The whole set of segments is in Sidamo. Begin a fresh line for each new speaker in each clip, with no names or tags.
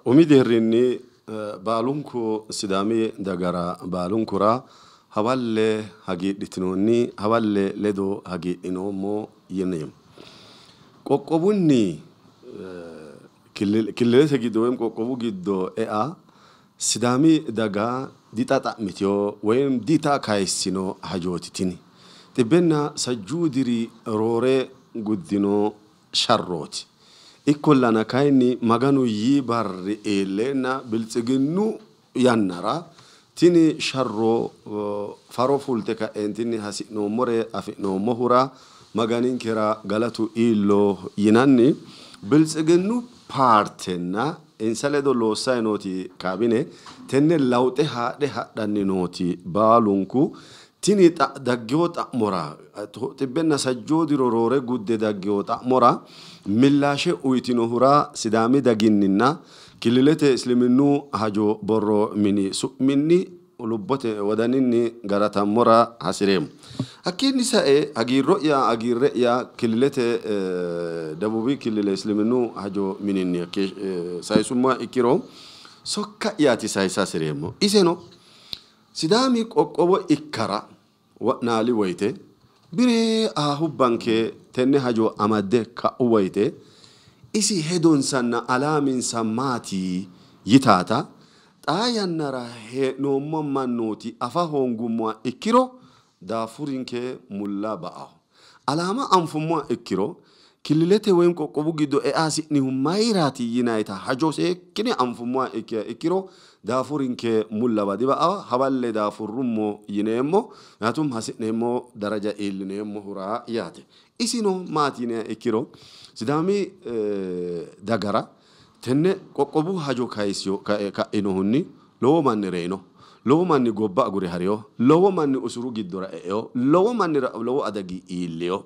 Umi deerrinni baalunku Sidaami dagara baalunkura hawalle hagiidhitinoonni, hawalle ledo hagiidhinoommo yineemmo. Qoqqowunni killilete giddo woyim qoqqowu giddo ea Sidaami daga dixaxa'mitino woyim dita kayissino hajooti tini. 160 diri roore guddino sharrooti. Ikkollana kayinni Maganu yii barri iilleenna Biltsiginnu yannara tini sharro faro fulte ka'eentinni hasi'noommore afi'noommohura Maganinkera galatu iillo yinanni. Biltsiginnu paartenna insa ledo loossanni nooti kaabine tenne lawuxe haadhe hadhanni nooti baalunku tini daggino xa'mora 160 diro roore gudde daggino xa'mora millaashe uyitinohura Sidaami daginninna killilete Isliminnu hajo borro mini su'minni lubbote wodaninni galatammora hasireemmo. Hakkiinni sae hagiirro'ya hagiirre'ya killilete Debuubi killile Isliminnu hajo mininni sayisummoha ikkiro sokka'yaati sayisa hasireemmo. Iseno Sidaami qoqqowo ikkara wo'naali woyte biree ahubbanke tenne hajo amadde ka'u woyte isi hedonsanna alaaminsa maati yitaata xaa yannara hee'noommo mannooti afa hoongummoha ikkiro daafurinke mulla ba'aho. Alaama anfummoha ikkiro killilete woyim qoqqowu giddo ea hasi'nihu mayiraati yinayita hajo seekkine anfummoha ikkiro daafurinke mullawa diba'aho, hawalle daafurrummo yineemmo, yaatum hasi'neemmo daraja iillineemmohura yaate. Isino maati yiniha ikkiro Sidaami dagara tenne qoqqowu hajo ka'inohunni lowo manni reyino, lowo manni gobba agure hariyo, lowo manni usuru giddora e'eyo, lowo mannira lowo adagi iilliyo.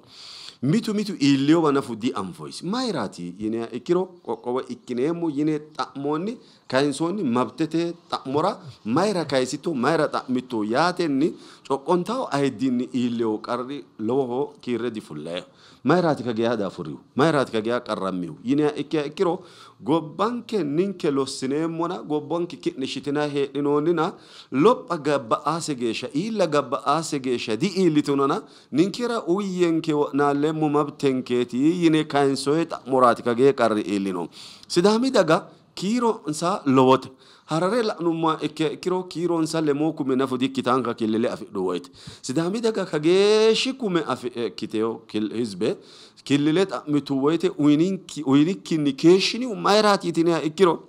Mitu mitu iilliyowa nafu dianfoysi. Mayiraati yiniha ikkiro qoqqowo ikkineemmo yine xa'moonni kayinsoonni mabtete xa'mora mayira kayisitto mayira xa'mitto yaatenni coqqontaho ayiddinni iilliyo qarri lowoho kiirre difullayo. Mayiraati kageya daafurihu, mayiraati kageya qarrammihu yiniha ikkiha ikkiro gobbanke ninke lossineemmona gobbanke ki'ne shitinay heedhinoonnina lopha gabba'aase geeshsha iilla gabba'aase geeshsha diiillitinona ninkera uyyenke wo'naalleemmo mabtenkeeti yine kayinsoye xa'moraati kagee qarri iillino. Sidaami daga kiironsa lowote. Harare la'nummoha ikkiha ikkiro kiironsa lemoo kume nafu dikkitaanka killile afidhu woyte. Sidaami daga kageeshshi kume ikkiteyo hizbe killile xa'mitu woyte uyinikkinni keeshshinihu mayiraati yitiniha ikkiro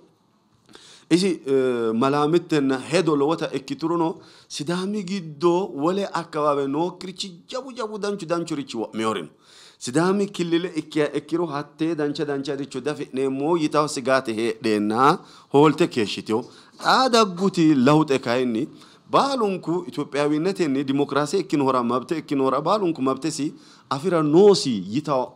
isi malaamittenna hedo lowota ikkiturono Sidaami giddo wole akkabaabe nookkirichi jawu jawu danchu danchurichi wo'miyorino. Sidaami killile ikkiha ikkiro hattee dancha dancharicho dafi'neemmo yitawo sigaate heedheenna hoolte keeshshiteyo. Xaa dagguti lawuxe kayinni baalunku Itophiyaawiinnetenni dimokiraase ikkinohura mabte ikkinohura baalunku mabtesi afira noosi yitawo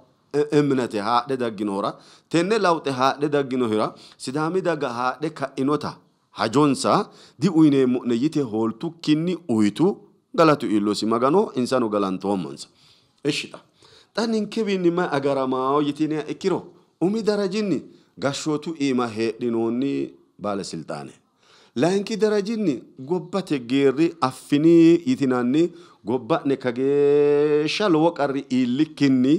emnete haadhe dagginohura tenne lawuxe haadhe dagginohura Sidaami daga haadhe ka'inota hajonsa diuyineemmo'ne yite hooltukkinni uyitu. Galatu iillosi Magano, insano galantoommonsa. Ishshi xa ninkewiinni mayi agaramaawo yitiniha ikkiro umi darajinni gashshootu iima heedhinoonni baalesilxaane, layinki darajinni gobbate geerri affini yitinanni gobba'ne kageeshsha lowo qarri iillikkinni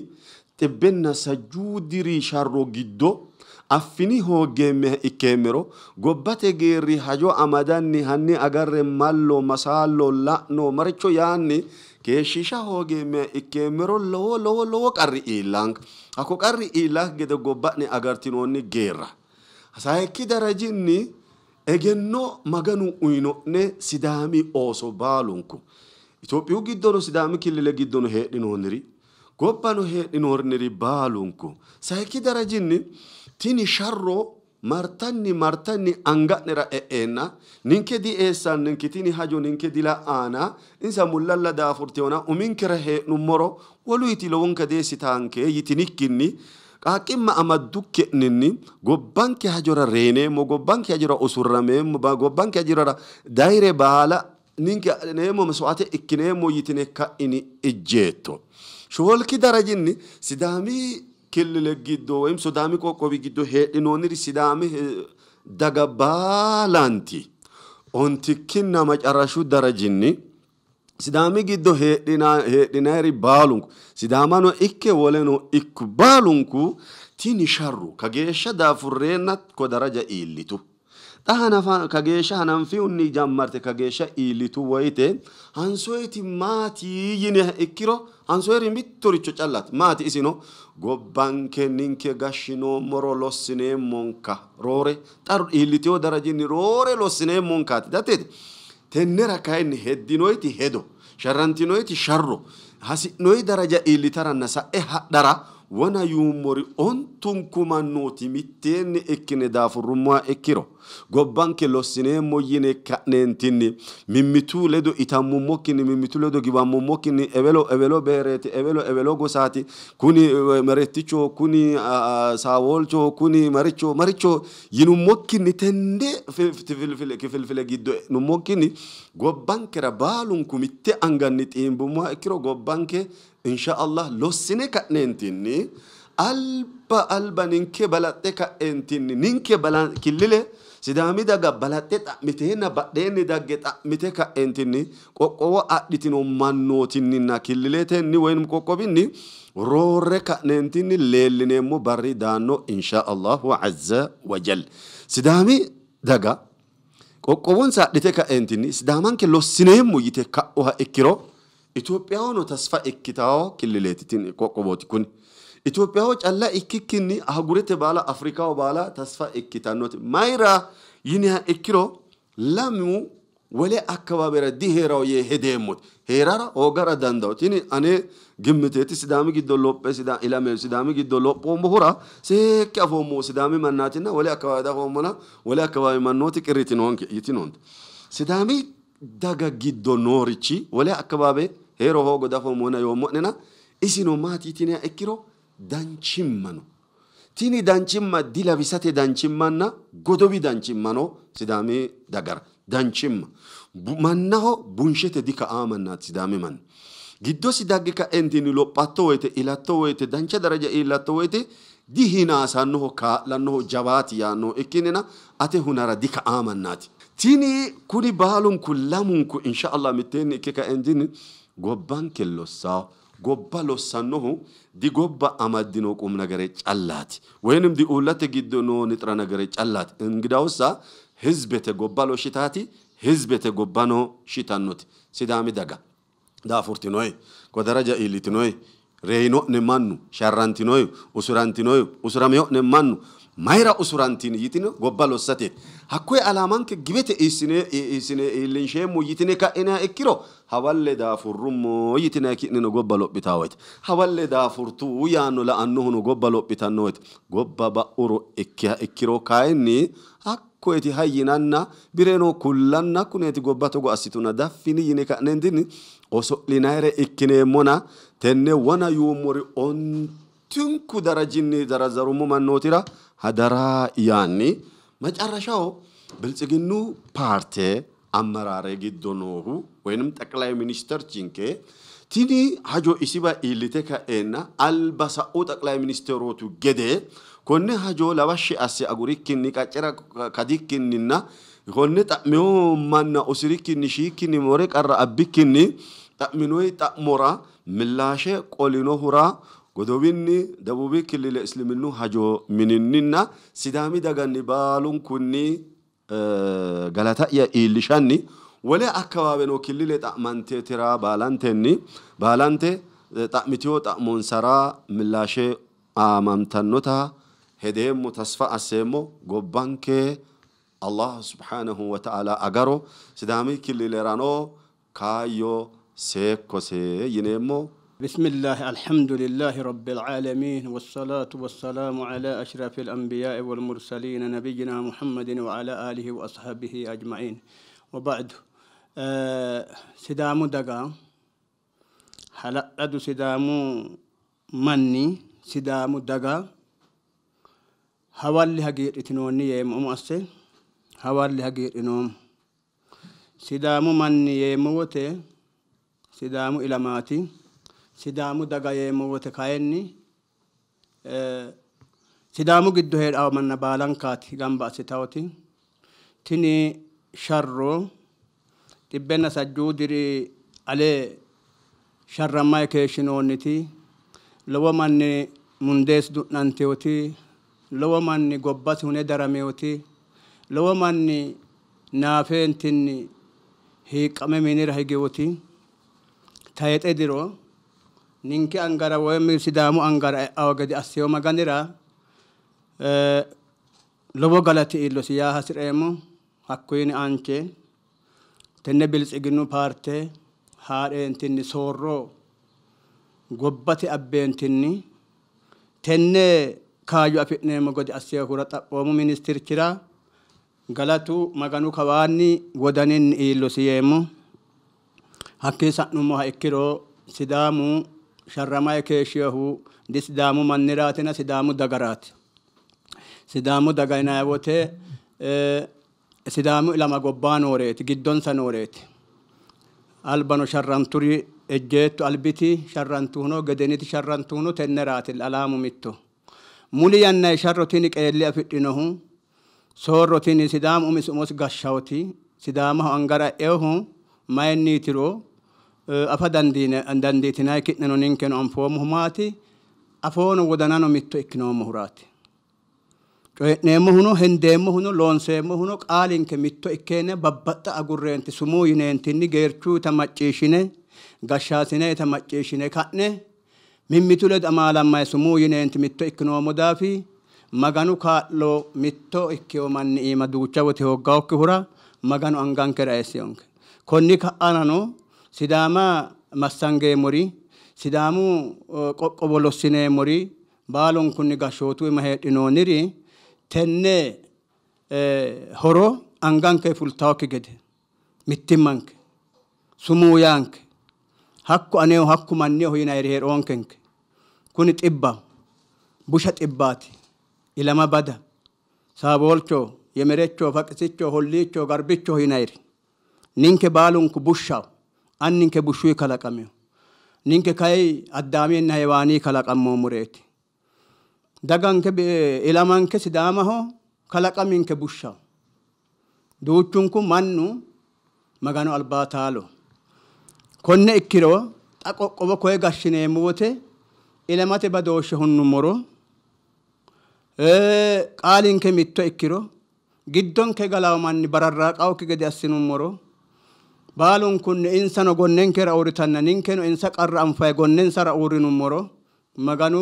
160 diri sharro giddo affini hooggeemmeha ikkeemmero gobbate geerri hajo amadanni hanni agarre mallo masaallo la'no maricho yaanni keeshshiisha hoogeemmeha ikkeemmero lowo lowo lowo qarri iillanka. Hakko qarri iillakki gede gobba'ne agartinoonni geerra. Sayikki darajinni egenno Maganu uyino'ne Sidaami ooso baalunku Itophiyu giddono Sidaami killile giddono heedhinoonniri gobbano heedhinoonniri baalunku sayikki darajinni tini sharro martanni martanni anga'nera e'eenna ninke dieessanninke tini hajo ninke dila'aana insa mullalla daafurteyona uminkera hee'nummoro woluyiti lowonka deessitaanke yitinikkinni qaaqqimma amaddukke'ninni gobbanke hajora reyneemmo, gobbanke hajora usurrameemmo, gobbanke hajora dayre baala ninke adhineemmo maswaate ikkineemmo yitine ka'ini ijjeetto. Shoolki darajinni Sidaami killile giddo woyim Sidaami qoqqowi giddo heedhinoonniri Sidaami daga baalanti ontikkinna macarashu darajinni Sidaami giddo heedhinayri baalunku Sidaamano ikke woleno ikku baalunku tini sharru kageeshsha daafurreenna ko daraja iillitu. Xa hanafa kageeshsha hananfihunni jammarte kageeshsha iillitu woyte hansoyti maati yiniha ikkiro hansoyri mittoricho callati maati isino gobbanke ninke gashshinoommoro lossineemmonka roore xa iilliteyo darajinni roore lossineemmonkaati dateeti. Tennera kayinni heddinoyti hedo sharrantinoyti sharro hasi'noyi daraja iillitaranna sa'e hadhara wona yuummori ontunku mannooti mitteenni ikkine daafurrummoha ikkiro gobbanke lossineemmo yine ka'neentinni mimmitu ledo itammummokkinni mimmitu ledo giwammummokkinni ewelo ewelo beereeti ewelo ewelo gosaati kuni meretticho kuni saawoolcho kuni maricho maricho yinummokkinni tenne kifilfile giddo e'nummokkinni gobbankera baalunku mitte anganni xiimbummoha ikkiro gobbanke insha Allah lossine ka'neentinni alba alba ninke balaxxe ka'eentinni ninke killile Sidaami daga balaxxe xa'miteenna badheenni dagge xa'mite ka'eentinni qoqqowo adhitino mannootinninna killiletenni woyim qoqqowinni roorre ka'neentinni leellineemmo barri daanno insha Allahu azza wa jal. Sidaami daga qoqqowonsa adhite ka'eentinni Sidaamanke lossineemmo yite ka'uha ikkiro Itophiyahono tasfa ikkitawo killileeti tini qoqqowooti kuni. Itophiyaho calla ikkikkinni ahagurete baala Afrikaho baala tasfa ikkitannote. Mayira yiniha ikkiro lamu wole akkawaawera diheerawo yee hedeemmote. Heerara hoogara dandawo. Tini ane gimmiteeti. Sidaami giddo lophe ilame Sidaami giddo lophoommohura seekke afoommohu Sidaami mannaatinna wole akkawaawe dafoommona wole akkawaawe mannooti qirritinonke yitinoonte. Sidaami daga giddo noorichi wole akkawaawe heero hoogo dafoommona yoommo'nena isino maati yitiniha ikkiro danchimma no. Tini danchimma dilawisate danchimmanna godowi danchimma no Sidaami dagara. Danchimma mannaho bunshete dika'aa mannaati Sidaami manni. Giddosi dagge ka'entinni lophatto woyte ilatto woyte dancha daraja iillatto woyte dihinaasannoho kaa'lannoho jawaati yaannoho ikkinnina ate hunara dika'aa mannaati. Tini kuni baalunku lamunku insha Allah mitteenni ikke ka'entinni gobbanke lossawo. Gobba lossannohu di gobba amaddino qum nagare callaati woyinim di uullate giddo noo nixira nagare callaati. Ingidawussa hizbete gobba loshitaati hizbete gobbano shitannoti. Sidaami daga daafurtinoyi ko daraja iillitinoyi reyino'ne mannu sharrantinoyi usurantinoyi usurameyo'ne mannu mayira usurantini yitine gobba lossateeti. Hakkoye alaamanke gibete iissine iillinsheemmo yitine ka'iniha ikkiro hawalle daafurrummo yitine ki'neno gobba lophitawo woyte hawalle daafurtu yaanno la'annohuno gobba lophitanno woyte gobba ba'uro ikkiha ikkiro kayinni hakkoyeti hayyinanna bireno kullanna kuneeti gobba togo assituna daffini yine ka'neentinni oso'linayre ikkineemmona tenne wona yuummori ontunku darajinni darazarummo mannootira hadara yaanni macarashaho biltsiginnu paarte ammaraare giddo noohu woyinim xeqilay ministerchinke tini hajo isiwa iillite ka'eenna alba sa'u xeqilay ministerootu gede konne hajo lawashshi asse agurikkinni qaccera kadikkinninna konne xa'mewo manna usirikkinni shiikkinni more qarra abbikkinni xa'minoyi xa'mora millaashe qolinohura godowinni debubi killile isliminnu hajo mininninna Sidaami daganni baalunkunni galata'ya iillishanni wole akkawaaweno killile xa'manteetira baalantenni baalante xa'mitiyo xa'monsara millaashe aamamtannota hedeemmo tasfa asseemmo gobbanke Allah subhanahu wa ta'ala agaro Sidaami killilerano kaayyo seekkose yineemmo.
بسم الله الحمد لله رب العالمين والصلاة والسلام على أشرف الأنبياء والمرسلين نبينا محمد وعلى آله وأصحابه أجمعين وبعد. سدامو دقا حلقة سدامو مني سدامو دقا حوالي هجير اتنوني يم أسي حوالي هجير إنوم سدامو مني يموتي سدامو إلماتي Sidaamu daga yeemmo wote kayinni Sidaamu giddo heedhawo manna baalankaati gamba assitawoti. Tini sharro 160 diri ale sharrammayi keeshshinoonniti lowo manni mundeesi du'nanteoti lowo manni gobbasi hune darameoti lowo manni naafeentinni hiiqqame minira higeoti tayixe diro ninke angara woyim Sidaamu angara e'awo gede asseyo Maganira lowo galati iillosi yaa hasireemmo. Hakkuyini aanche tenne Biltsiginu paarte haadheentinni soorro gobbate abbeentinni tenne kaayyo afi'neemmo gede asseyohura xaphoomu ministirchira galatu Maganu kawaanni wodaninni iillosi yeemmo. Hakkii sa'nummoha ikkiro Sidaamu sharramayi keeshshiyohu di Sidaamu manniraatina Sidaamu dagaraati. Sidaamu daga yinanni wote Sidaamu ilama gobbaa nooreeti, giddonsa nooreeti. Albano sharranturi ejjeettu albiti sharrantuhuno gedeniti sharrantuhuno tenneraati alaamu mitto. Muli yannayi sharro tini qeelle afidhinohu soorro tini Sidaamu umisi umosi gashshawoti Sidaamaho angara e'eohu mayinniitiro afa dandiitinayi ki'neno ninkeno anfoommohu maati afoono wodanano mitto ikkinoommohuraati. Coyi'neemmohuno hendeemmohuno loonseemmohuno qaalinke mitto ikkeene babbaxxa agurreenti sumuu yineentinni geerchuuta macciishshine gashshaasineyta macciishshine ka'ne mimmitu ledo amaalammayi sumuu yineenti mitto ikkinoommo daafi Maganu kaa'lo mitto ikkeyo manni iima duucha wote hooggawokkihura Maganu angankera eessiyonke. Konni ka'anano Sidaama massangeemmori Sidaamu qoqqowo lossineemmori baalunkunni gashshootu iima heedhinoonniri tenne horo anganke fultawokki gede mittimmanke sumuu yaanke hakku aneho hakku manniho yinayiri heeroonkenke. Kuni xibbaho, busha xibbaati, ilama bada saaboolcho yemerecho faqisicho holliicho garbicho yinayiri ninke baalunku bushshaho, anninke bushshuyi kalaqameho, ninke kayi Addaaminna Hewaanii kalaqammoommoreeti. Daganke ilamanke Sidaamaho kalaqaminke bushshaho. Duuchunku mannu Maganu albaa taalo. Konne ikkiro xa qoqqowo koye gashshineemmo wote ilamate badooshshe hunnummoro qaalinke mitto ikkiro giddonke galawo manni bararraaqawokki gede assinummoro baalunkunni insano gonnenkera uurritanna ninkeno insa qarra anfayi gonnensara uurrinummoro Maganu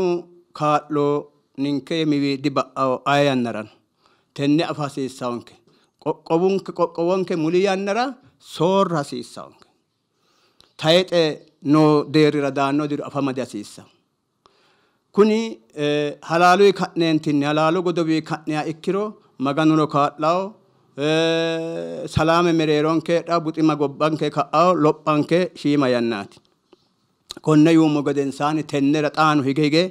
kaa'lo ninke miwi diba'awo aye yannarano. Tenne afa hasiissawonke. Qoqqowunke qoqqowonke muli yannara soorra hasiissawonke. Tayixe noo deerrira daanno diro afama dihasiissawo. Kuni halaaluyi ka'neentinni halaalu godowii ka'niha ikkiro Maganuno kaa'lawo, salaame mereeronke heedhawo, buxima gobbanke ka'awo, lophanke shiima yannaati. Konne yuummo gedensaani tennera xaanu hige hige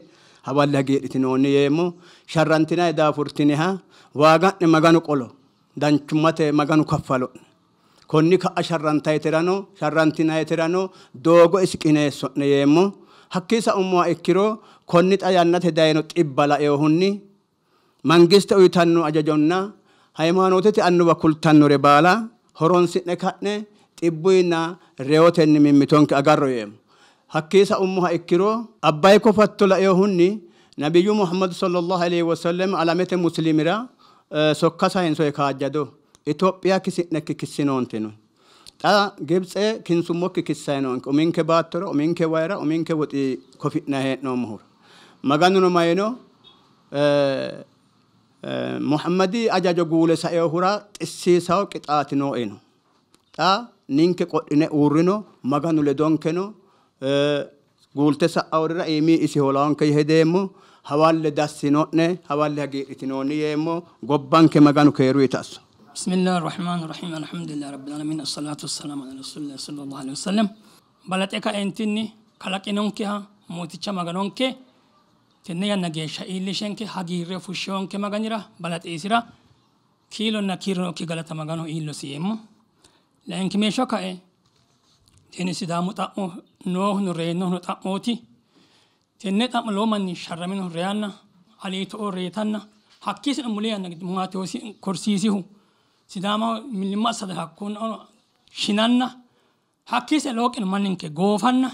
hawalle hagiidhitinoonni yeemmo. Sharrantinayi daafurtiniha waaga'ne Maganu qolo, danchummate Maganu kaffalo'ne. Konni ka'a sharrantayiterano sharrantinayiterano doogo isi qineesso'ne yeemmo. Hakkii sa'ummoha ikkiro konni xa yannate dayino xibba laeyohunni mangiste uyitanno ajajonna hayimaanootete annuwa kultannore baala horonsi'ne ka'ne xibbuyinna reyotenni mimmitonke agarro yeemmo. Hakkii sa'ummoha ikkiro Abbayi kofatto laeyohunni Nabiyyu Muhammad sallallahu alaihi wasallam alamete muslimira sokka sayinsoye kaajjado Itophiya kisi'nekki kissinoontino. Xa Gibtse kinsummokki kissayinoonke uminke baattora uminke wayira uminke woxi kofi'nayi hee'noommohura. Maganuno mayino Muhammadi ajajo guule saeyohura xissiisawo qixaati nooeno. Xa ninke qodhine uurrino Maganu ledonkeno guulte sa'awurira iimi isi hoolaonke hedeemmo. Hawalle dassino'ne hawalle hagiidhitinoonni yeemmo. Gobbanke Maganu keeru yitasso.
Bismillahir Rahmanir Rahim. Alhamdulillahi Rabbil Alamin. Assalatu wassalamu ala Rasulillah sallallahu alaihi wasallam. Balaxe kaentinni kalaqinonkeha mooticha Maganonke tenne yanna geeshsha iillishenke hagiirre fushshewonke Maganira balaxeesira kiilonna kiironokki galata Magano iillosi yeemmo. Layinkimeeshsho kae tini Sidaamu xa'mo noohuno reyinohuno xa'mooti. Tenne xa'mo lowo manni sharraminohu reyanna aliito'o reetanna hakkiisino muli yanna giddo Maatewoosi korsiisihu Sidaama millimma assate hakkuno shinanna hakkiise looqino manninke goofanna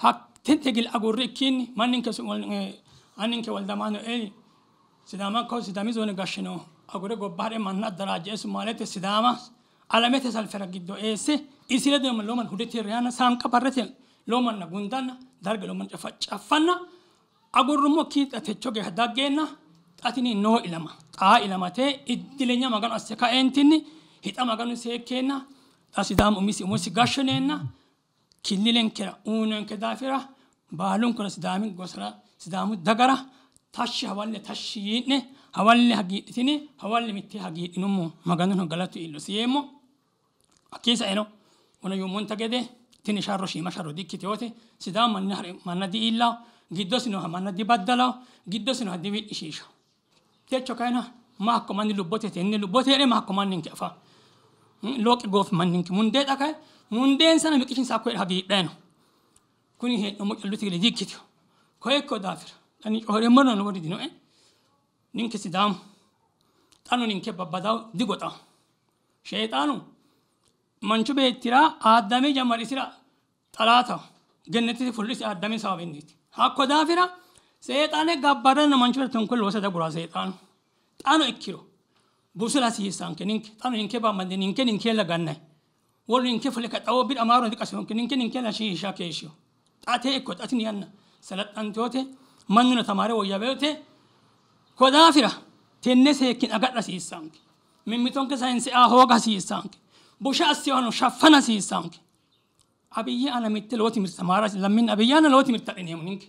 hattente gil agurri ikkiinni manninke anninke Woldamaanueeli Sidaama ko Sidaami zoone gashshino agure gobba ha're manna addaraajje Sumaalete Sidaama alamete salfera giddo eesse isi ledo lowo manni hudete reyanna saanqa barrete lowo manna gundanna darge lowo manna caffanna agurrummokki xa techo geeshsha daggeenna xa tini noo ilama xaa ilamate iddilenya Maganu asse kaeentinni hixa Maganu seekkeenna xa Sidaamu umisi umosi gashshoneenna killilenkera uyinonke daafira baalunkura Sidaami gosara Sidaamu dagara tashshi hawalle tashshi yii'ne hawalle hagiidhitini hawalle mitte hagiidhinummo Maganuno galatu iillosi yeemmo. Hakkii saeno wona yuummonta gede tini sharro shiima sharro dikkiteyote Sidaamu manna manna di''iillawo giddosi nooha manna dibaddalawo giddosi nooha diwi'lishiishawo. Techo kayina ma hakko manni lubbote tenne lubbote hee're ma hakko manninke afa looqi goofi manninke mundee xa kayi mundeensana miqichinsa hakko hee're hagiidhayi no. Kuni hee'noommo calluti gede dikkiteyo. Koye ikko daafira ani coyi'reemmorino lowori dinoe. Ninke Sidaamu xano ninke babbadawo digoxawo. Sheexaanu manchu beettira Addami jammari isira xalaataho gennetete fullo isi Addami sawabinniiti. Hakko daafira Seexaane gabbaranna manchu beetti tonkole loosa dagura Seexaanu. Xano ikkiro busula hasiissanke ninke xano ninke bammande ninke ninkella gannayi. Wolu ninke fule ka xawo bid amaaru diqasinonke ninke ninkella shiisha keeshshiyo. Xate ikko xatini yanna salaxxanteyote mannuno tamaare woyyaweyote ko daafira tenne seekkin agadha hasiissanke. Mimmitonke sayinse aa hooga hasiissanke. Busha assiyohano shaffana hasiissanke. Abiyyi aana mitte lowo timirte tamaara lammin Abiyyi aana lowo timirte adhineemmo ninke.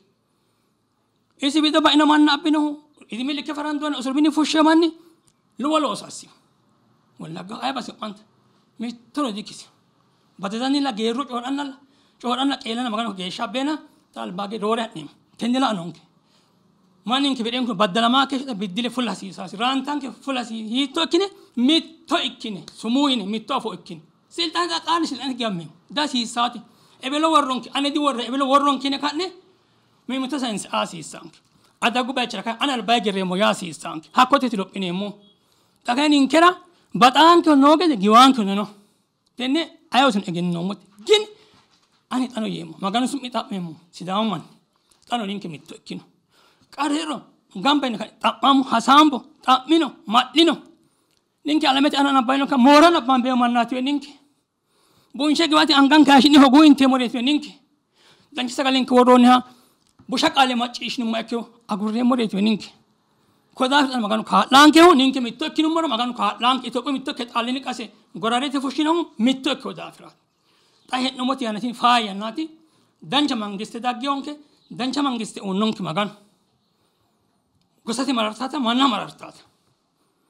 Isi wido baino manna abbinohu idime likke farandoona usuru mini fushshe manni lowo looso assino. Wallagga aye base wo'mante mittono dikkisino. Badadannilla geerru coodhannalla coodhanna qeelanna Maganu geeshsha abbeena xa albaage roore ha'neemmo. Tenne la'a noonke. Manninke bidhenku baddalamaa keeshsha biddile fulla hasiisaasi. Raantanke fulla hasiisa hiitto ikkine mitto ikkine sumuu yine mitto afoo ikkine. Silxaane xa xaani silxaane giwammeemmo. Dihasiissaati. Ebelo worronke ane diworre ebelo worronke yine ka'ne mimmito sayinse aa hasiissaanke. Adagu bayichira kayi ane albaage gereemmo yaa hasiissaanke. Hakko teeti lophineemmo. Xa kayi ninkera baxaankeho noo gede giwaankehono no. Tenne ayeoosino egennoommote. Gin ani xano yeemmo. Maganu su'mi xa'meemmo. Sidaamu manni xano ninke mitto ikkino. Qarriro gamba yine ka'ne xa'mammo hasaambo xa'mino ma'lino. Ninke alamete aana nabbaino ka moora nabbambeemmo mannaatiwe ninke. Bunshe giwaati anganke hayishshi'ne hogu inteemmoreetiwe ninke. Dancha sagalenke worroonniha busha qaale macciishshinummoha ikkiro agurreemmoreetiwe ninke. Ko daafira Maganu kaa'laankehu ninke mitto ikkinummoro Maganu kaa'laanke Itophiyu mitto ikke xaalline qase gorarete fushshinohu mitto ikkeho daafiraati. Xa hee'noommoti yanna tini faayya yannaati. Dancha mangiste daggeyonke dancha mangiste uyinnonke Maganu. Gosate marartaata manna marartaata.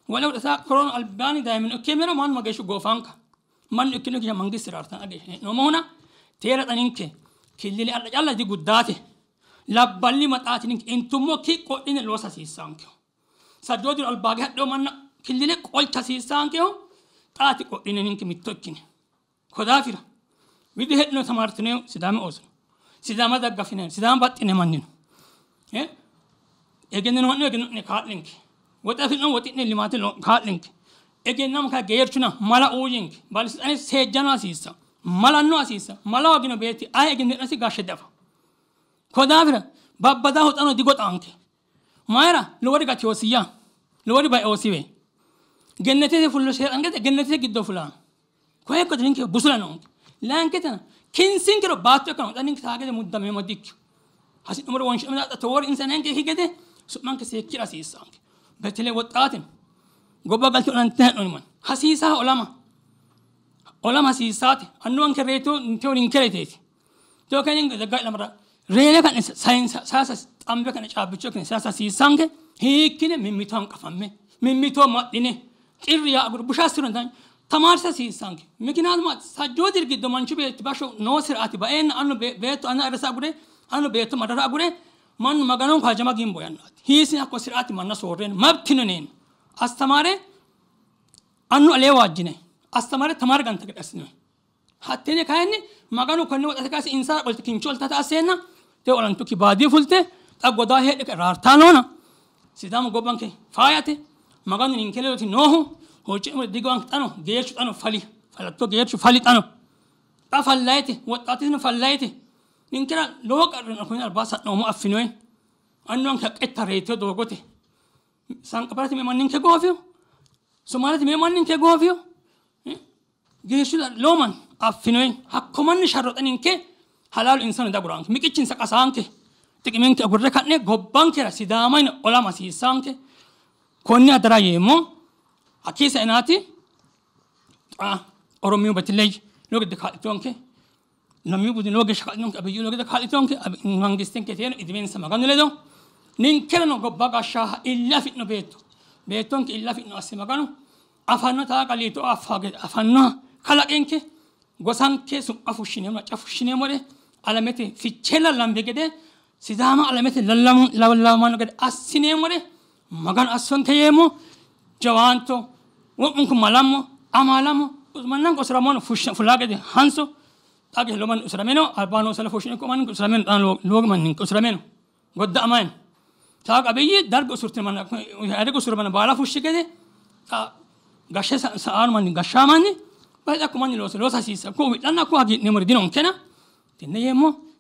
Wole xa koronu albaanni dayimino ikkeemmero mannu mageeshshu goofaanka. Mannu ikkino geeshsha mangiste raartan geeshsha hee'noommohuna teera xa ninke killile adha calla diguddaate. Labballi maxaati ninke intummokki qodhine loosa hasiissaankeho. Sajjoo diro albaage hadheyo manna killile qolcha hasiissaankeho xaati qodhine ninke mitto ikkine. Ko daafira wido heedhino tamaartino Sidaami ooso Sidaama daggafine Sidaama baxxine mannino. Egennino'ne egenno'ne kaa'linke. Woxe afi'no woxi'ne limaate kaa'linke. Egennamo kayi geerchuna mala uuyinke. Baalisixaane seejjano hasiissa. Malanno hasiissa. Mala hoogino beetti aye egenno gashshe diafa. Ko daafira babbadaho xano digoxaanke. Mayira lowori gateyoosiyya. Lowori baeyoosiwe. Gennetete fullo seexan gede gennetete giddo fulaano. Koye ikko ninke busula noonke. Layinketena kinsinkero baatto ikkano xa ninke taa gede muddameemmo dikkino. Hasi'nummoro wonshi'nummoro xa togoori insa nenke ikki gede su'manke seekkira hasiissaanke. Betele woxxaateno gobba galte olante hee'noonni manni hasiisaa olama. Olama hasiissaate. Annuwanke reeto inteyo ninke reeteeti. Teo kayinni dagga ilamara reene ka'ne sayinsa xambe ka'ne caabbicho ikkine sayisa hasiissaanke hiikkine mimmito hanqafamme mimmito ma'line xirri yaa agure busha assiro tamaarsa hasiissaanke. Mikinaatu sajjoo diri giddo manchu beetti bashsho noo siraati baeenna annu beetto anna ayirrisa agure annu beetto madara agure mannu Maganoho hajama gimbo yannaati. Hiisine hakko siraati manna soorreen mabtino neen. Astamaare annu alee waajjine astamaare tamaare ganta gede assinoyi. Hattene kayinni Maganu konne woxate kayise insara qolte kincho oltata asseenna te olantukki baadiyye fulte xa godaa heedhe raartaa noona. Sidaamu gobbanke faayate Maganu ninke ledoti noohu Huucci'neemmore digowanke xano geerchu xano fali falatto geerchu fali xano xa fallayete woxxaatisino fallayete ninkera lowo qarri no kuni albaa sa'noommo affinoyi annuwanke haqqetta reyitino doogote sanqabarate me manninke goofiyo Somaalete me manninke goofiyo geerchu lowo manni affinoyi hakko manni sharro xa ninke halaalu insano daguranke miqichinsa qasaanke xiqimenke agurre ka'ne gobbankera Sidaama yine olama hasiissaanke konni adara yeemmo hakkii sainaati xa Oromiyu betiley lowo gede kaa'litonke Lammiyu budi lowo geeshsha kaa'litonke Abiyyu lowo gede kaa'litonke mangistenke teeno idimensa Maganu ledo ninkerano gobba gashshaaha ille afi'no beetto beettonke ille afi'no asse Maganu afanno taaqa liito affa gede afannoha kalaqenke gosanke su'ma fushshineemmo macca fushshineemmore alamete fichee lallambi gede Sidaama alamete lallawamanno gede assineemmore Maganu assonke yeemmo jawaanto wo'munku malammo amaalamo mannanke usuramono fulaa gede hanso xaa geeshsha lowo manni usurame no albaanni usura fushshine manni usurame no xaano lowo manni usurame no godda'amayi no Taaqa Abiyyi darga usurtino manna Ihadeg usuro manna baala fushshi gede xa gashshe sa'ano manni gashshaa manni bayixa hakko manni looso loosa hasiissa ku wi'lanna ku hagiidhineemmori dinonkena tenne yeemmo.